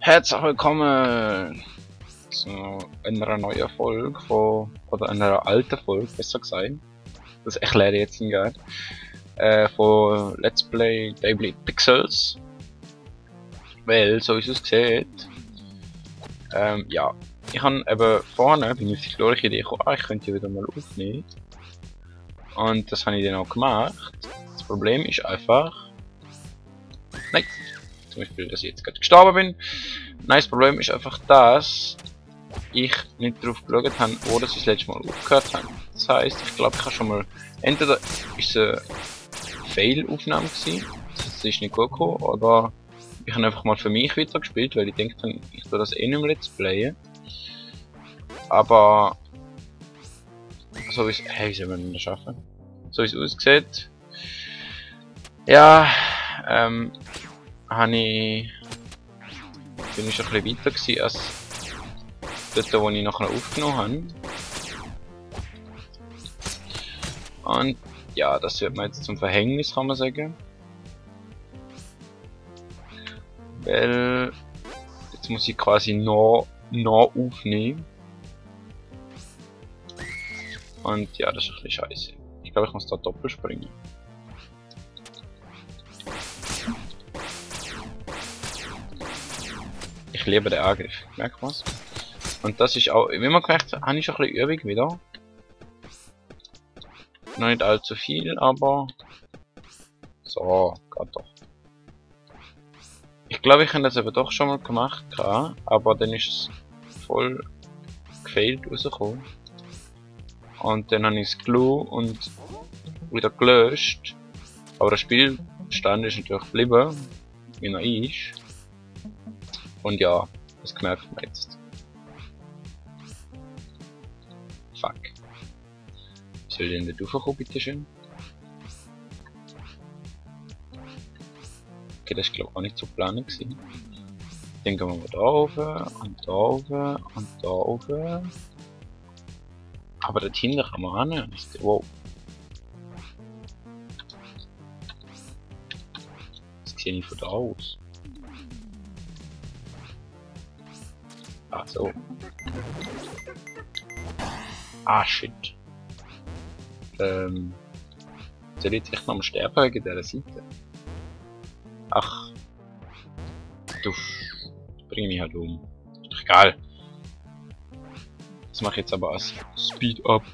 Herzlich willkommen zu einer neuen Folge oder einer alten Folge, besser gesagt. Das erkläre ich jetzt nicht gerne. Von Let's Play Beyblade Pixels. Weil, so wie es aussieht, ja, ich habe eben vorne, bin ich auf die glorreiche Idee gekommen, ich könnte hier wieder mal aufnehmen. Und das habe ich dann auch gemacht. Das Problem ist einfach, nein, zum Beispiel, dass ich jetzt gerade gestorben bin. Nein, das Problem ist einfach, dass ich nicht darauf geschaut habe, wo das letzte Mal aufgehört habe. Das heisst, ich glaube, ich habe schon mal, entweder ist es eine Fail-Aufnahme gewesen, das ist nicht gut gekommen, oder ich habe einfach mal für mich weitergespielt, weil ich denke, ich tue das eh nicht mehr Let's Playen. Aber so wie es, hey, wie soll man das schaffen? So wie es aussieht, ja, bin ich schon ein bisschen weiter gewesen als dort, wo ich nachher aufgenommen habe. Und ja, das wird mir jetzt zum Verhängnis, kann man sagen. Weil jetzt muss ich quasi noch aufnehmen. Und ja, das ist ein bisschen scheiße. Ich glaube, ich muss da doppelt springen. Ich liebe den Angriff, merkt man es? Und das ist auch, wie man gemerkt hat, habe ich schon ein bisschen Übung wieder. Noch nicht allzu viel, aber so, geht doch. Ich glaube, ich habe das eben doch schon mal gemacht, aber dann ist es voll gefailt rausgekommen. Und dann habe ich es gelöst und wieder gelöscht. Aber der Spielstand ist natürlich geblieben, wie er ist. Und ja, das merkt man jetzt. Fuck. Wie soll ich denn da raufkommen, bitteschön? Okay, das war glaube ich auch nicht so geplant gewesen. Dann gehen wir mal da oben und da oben und da oben. Aber dort hinten kann man auch nicht. Wow. Das sehe ich von da aus. Ah, so. Ah, shit. Soll ich jetzt echt noch mal sterben wegen dieser Seite? Ach. Du. Bring mich halt um. Ist doch egal. Das mache ich jetzt aber als Speed Up.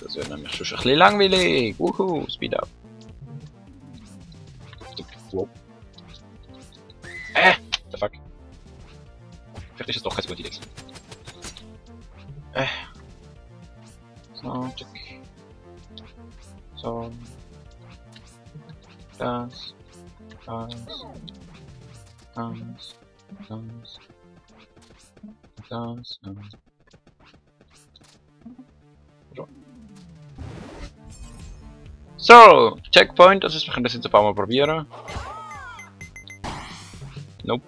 Das wird nämlich schon ein bisschen langweilig. Wuhu, Speed Up. Wow. The fuck. Vielleicht ist es doch keine gute Idee. So, check. So. Das. So, Checkpoint, das ist, wir können das jetzt ein paar Mal probieren. Nope.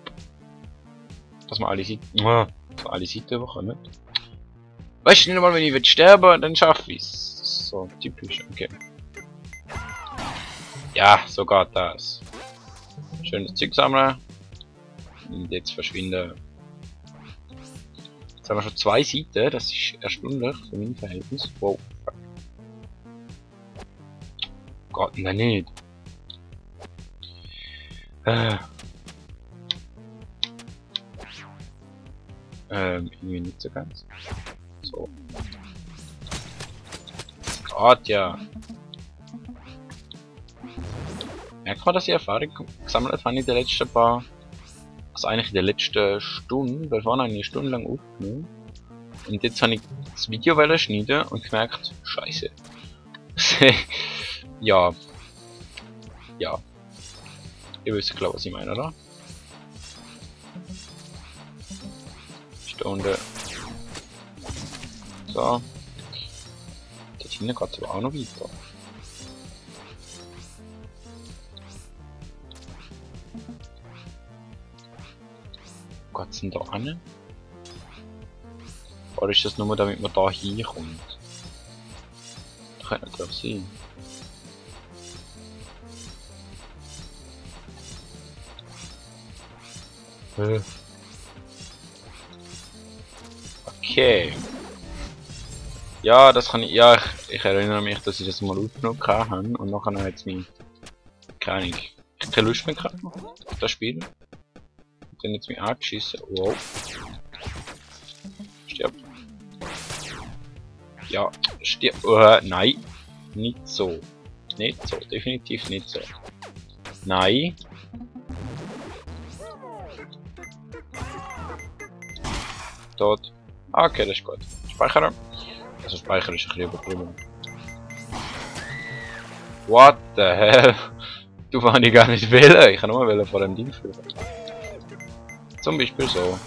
Dass wir alle Seiten bekommen. Weißt du nicht mal, wenn ich sterben, dann schaffe ich es. So, typisch, okay. Ja, so geht das. Schönes Zeug sammeln. Und jetzt verschwinden. Jetzt haben wir schon 2 Seiten, das ist erstaunlich für mein Verhältnis. Wow. Gott, nein, nicht. Irgendwie nicht so ganz. So. Gott, ja. Merkt man, dass ich Erfahrung gesammelt habe in den letzten paar. Also eigentlich in der letzten Stunde, weil vorhin habe ich eine Stunde lang aufgenommen. Und jetzt habe ich das Video schneiden und gemerkt, scheiße. Ja. Ja. Ihr wisst glaube was ich meine, oder? Stunde. So. Dort hinten geht es aber auch noch weiter. Wo geht's denn da hin? Oder ist das nur damit man da hinkommt? Das könnte natürlich sein. Okay. Ja, das kann ich. Ja, ich erinnere mich, dass ich das mal aufgenommen habe und nachher hat es mich. Keine Ahnung. Ich habe keine Lust mehr gehabt auf das Spiel. Und dann hat es mich angeschissen. Wow. Stirb. Ja, stirb. Nein. Nicht so. Nicht so. Definitiv nicht so. Nein. Tot. Okay, das ist gut. Speichern. Also Speicher ist ein bisschen übertrieben. What the hell? Du wollte ich gar nicht wählen. Ich kann nur wählen vor dem Ding führen. Zum Beispiel so.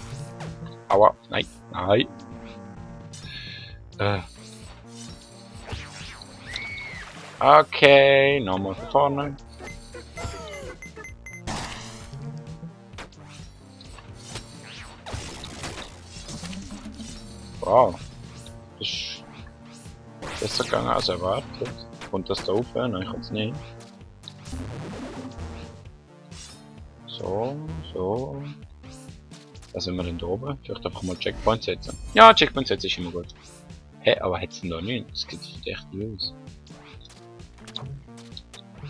Aua. Nein. Nein. Okay. Nochmal von vorne. Wow. Das ist besser gegangen als erwartet. Und das da oben? Nein, ich kann es nicht. So, so. Da sind wir denn da oben. Vielleicht einfach mal Checkpoint setzen. Ja, Checkpoint setzen ist immer gut. Hä, aber hätt's denn da nicht? Das sieht echt los.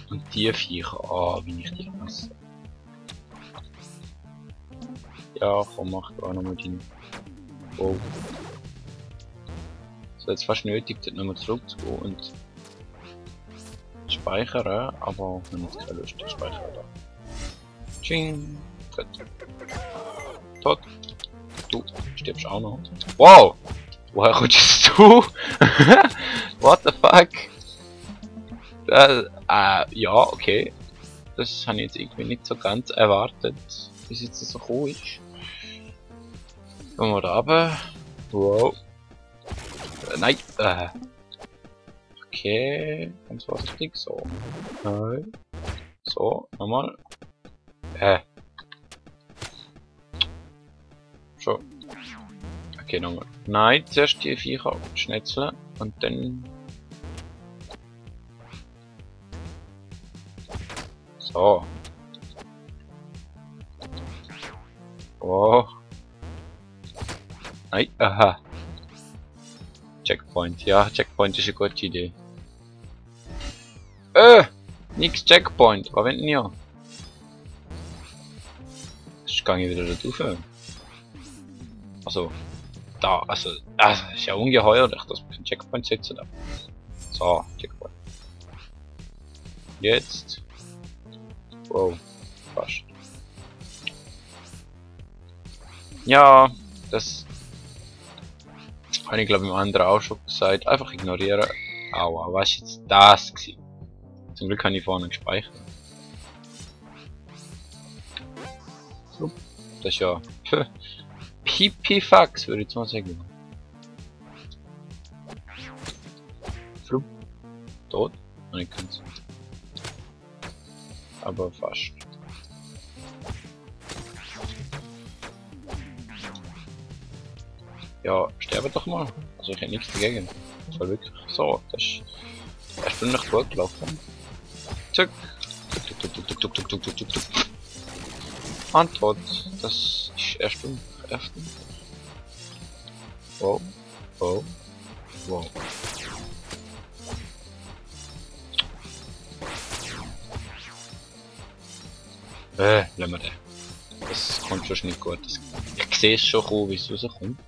Und die Viecher. Ah, wie ich die hasse. Ja, komm, mach da nochmal deine. Wow. So, jetzt fast nötig, dort nochmal zurückzugehen und speichern, aber ich habe jetzt keine Lust zu speichern da. Tsching! Gut. Tot! Du stirbst auch noch. Wow! Woher kommst du? What the fuck? Ja, okay. Das habe ich jetzt irgendwie nicht so ganz erwartet, bis jetzt so cool ist. Gehen wir da runter. Wow. Nein. Okay. Ganz vorsichtig. So. Nein. So. Nochmal. Schon. Okay, nochmal. Nein, zuerst die Viecher schnetzeln und dann. So. Oh. Nein, aha. Checkpoint. Ja, Checkpoint ist eine gute Idee. Nix Checkpoint. Was wollen wir? Jetzt gehe ich wieder da drauf. Also, da, also, das ist ja ungeheuerlich, dass wir keinen Checkpoint setzen da. So, Checkpoint. Jetzt. Wow, fast. Ja, das habe ich glaube im anderen auch schon gesagt. Einfach ignorieren. Aua, was ist jetzt das gewesen? Zum Glück habe ich vorne gespeichert. So, das ist ja Pipifax, würde ich jetzt mal sagen. Flup. Tot? Nein, kann's. Aber fast. Ja, sterbe doch mal. Also ich hätte nichts dagegen. Das war wirklich so. Das ist erstaunlich gut gelaufen. Zack. Tuk, tuk, tuk, tuk, tuk, tuk, tuk, tuk, tuk. Und tot. Das ist erstaunlich. Wow. Wow. Wow. Lassen wir den. Das kommt schon nicht gut. Ich sehe es schon kommen, wie es rauskommt.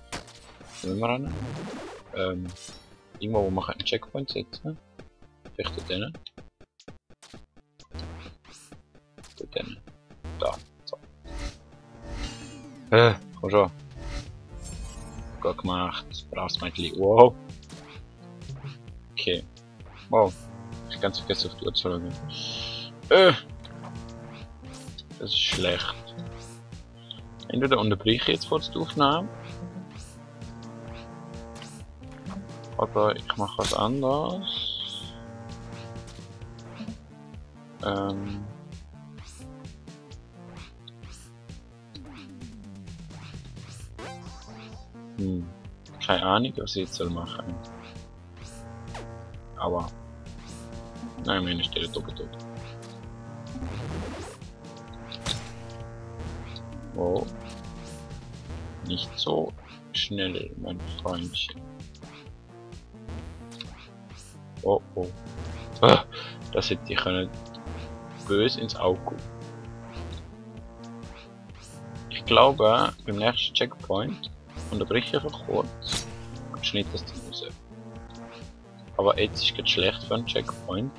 Wollen wir ran? Irgendwo, wo man einen Checkpoint setzen. Vielleicht dort drinnen. Dort drinnen. Da. So. Komm schon. Gut gemacht. Brauchst Mädchen. Wow. Okay. Wow. Ich ganz vergessen auf die Uhr zu schauen. Das ist schlecht. Entweder unterbreche ich jetzt kurz die Aufnahme. Oder ich mache was anderes. Keine Ahnung, was ich jetzt soll machen. Aber. Nein, meine Stelle doppelt tot. Oh. Nicht so schnell, mein Freundchen. Oh oh. Ah, das hätte ich können böse ins Auge gucken. Ich glaube, beim nächsten Checkpoint unterbreche ich einfach kurz und schneide das Ding raus. Aber jetzt ist es schlecht für einen Checkpoint.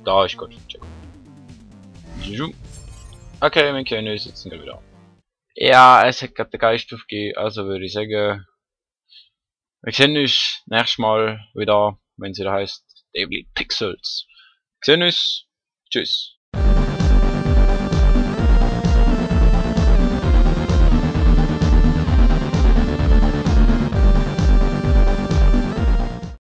Da ist gerade ein Checkpoint. Okay, wir können uns jetzt wieder. Ja, es hat gerade den Geist aufgegeben, also würde ich sagen, wir sehen uns nächstes Mal wieder, wenn es wieder heißt Daily Pixels. Wir sehen uns. Tschüss.